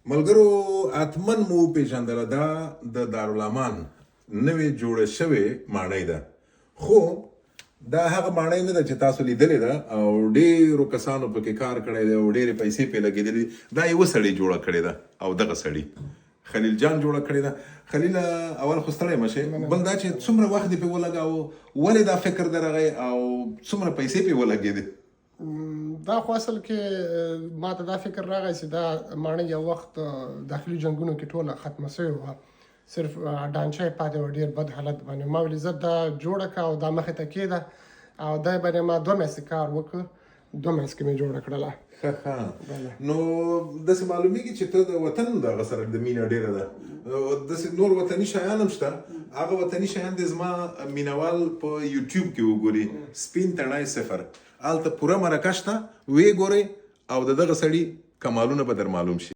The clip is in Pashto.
ملګرو، حتما مو وپېژندله. دا د دارالامان نوې جوړه شوې ماڼۍ ده، خو دا هغه ماڼۍ نه ده چې تاسو لیدلې ده او ډېرو کسانو پکې کار کړی دی او ډېرې پیسې پرې لګېدلې دي. دا یوه سړي جوړه کړې ده او دغه سړي خلیل جان جوړه کړې ده. خلیل، اول خو ستړی مه شې، بل دا چې څومره وخت دې پرې ولګاوه، ولې دا فکر درغی او څومره پیسې پرې ولګېدې؟ دا خو اصل کې ما ته دا فکر راغی چې دا ماڼۍ یو وخت داخلي جنگونو کې ټوله ختمه شوې وه، صرف ډانچه یې پاتې وه، ډېر بد حالت باندې. ما ویل زه دا جوړه کړه او دا مخې ته کېده او دا باندې ما 2 میاشتې کار وکړ، 2 میاشتې کې مې جوړه کړله. ښه ښه، نو داسې معلومیږي چې ته د وطن دغه سره د مینه ډېره ده. داسې نور وطني شیان هم شته. هغه وطني شیان د زما مینوال په یوټیوب کې وګوري، سپین تڼی صفر، هلته پوره مرکه شته، ویې ګورئ او د دغه سړي کمالونه به در معلوم شي.